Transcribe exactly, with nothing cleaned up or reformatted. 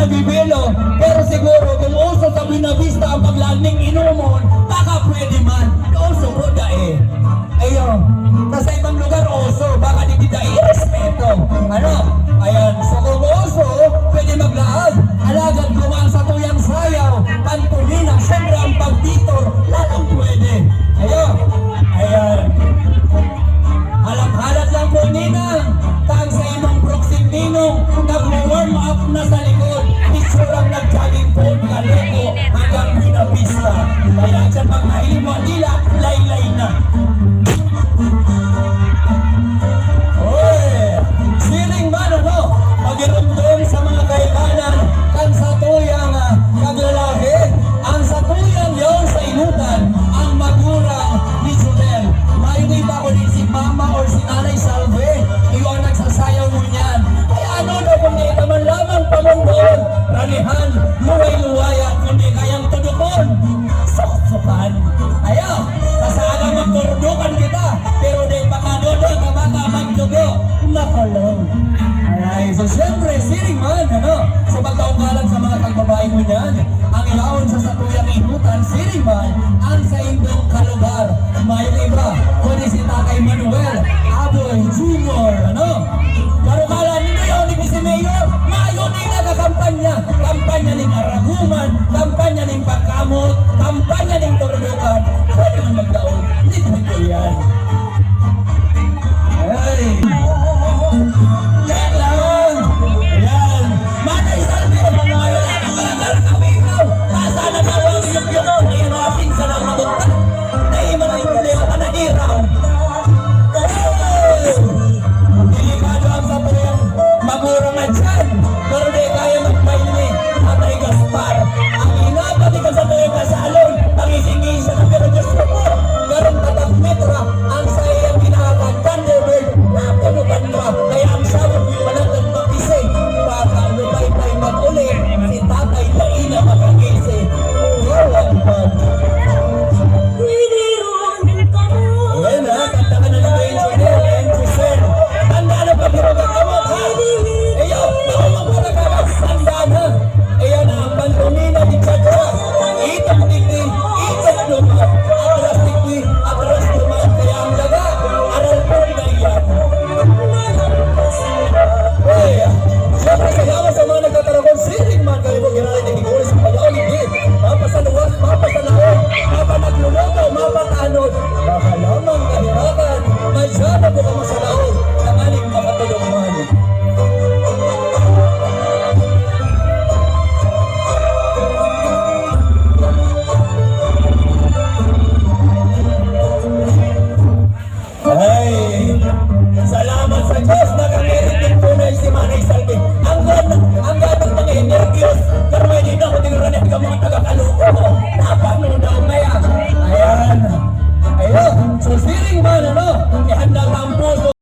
Bibilo, pero siguro kung uso sa Buenavista ang paglaag ning inomon, baka pwede man. Uso po dai. Ayo, sa ibang lugar uso, baka di kita irespeto. Ano? Ayan, so kung uso, pwede maglaag. Alagad kung ang satuyang sayaw, pantomima, siyempre ang pagbitor, lalong pwede. Ayo, ayan. Halat-halat lang po, Ninang. Tag sa imong proxy, Ninong, nagwa-warm up na sa likod. Itsurang nag-jogging po, kaloko, hanggang Buenavista. Kaya dyan, pag nahimo ang dila, laylay na. Oy! Siring man, ano, pagirumdom sa mga kaibanan, kan satuyang, ah, kaglalahi, ang satuyang yaon sa inutan, ang magurang ni Jumel. Mayo na iba kundi si Mama or si Nanay Salve, iyo ang nagsasayaw ngunyan. Kaya ano daw kundi ika man lamang pamundoon, ranihan, luway-luwayan, kundi kayang tudukon, suksukan. Ayaw, kasaga magturdukan kita, pero di pa kadodo ka baka magdugo, makulong. Alright, so siyempre, siring man, ano? So, pagkaunggalan sa mga kagbabae mo niyan, ang yaon sa satuyang inutan, siring man, ang saindong kalugar. Mayong iba, kundi si Tatay Manuel, Aboy, Junior, ano? Karukalan, hindi yaon ni si Mayor, mayo ni nagkakampanya. Kampanya ning araguman, kampanya ning pagkamot, kampanya ning turdukan. Pwede man magdaog, hindi ko yan. Ay! Yan lang! Yan! Manay Salve! Wala na, wala na, wala na, wala na. Asa na daw ang yugyug? Ayan, mga pinsan ang mabugtak. Dahil mga problema ka na hirap. Hey! Delikado ang satuyang magurang na dyan. Pero di kaya magpaini. Patay Gaspar. Ang inapati ka sa tuyang kasalon. Pangising-ising ka, pero Diyos ko po. Garong tatak metra. Ang sa iyang ginagawa, Thunderbird. Napunukan pa. Kaya ang sabot mo yung manatag makising. Baka lumay-pay mag-uli. Si tatay na ina makakising. Walang pag- Ayan na, kanta ka na ni Kuya Jodel, Kuya Josel. Tanda na pag-irugang kamot, ha? Iyo, baka magpapagkakas, tanda na. Ayan na, ang pantomima ni Chadra. Itok digdi, itok duman. Atras digdi, atras duman. Kaya ang daga, aral po na iyan. Uy, siyempre, salamat sa mga nagtataragon. Siring man kayo po, ginalay na giguli sa payaw, hindi. Mapasaluwas, mapasalaog, mapanagluluto, mapatanod. Baka lamang nahirapan, may sana po ka masalaog, tanganing makatulog man. Ay, salamat sa Diyos, nakamirit din po na si Manay Salve. Ang gan-, ang ganang mga nervyos, pero hindi na ako tinuranan ng mga taga-Caloocan. Napano daw kaya? Ayan. Ayun. So, siring man, ano, ihanda ang puso.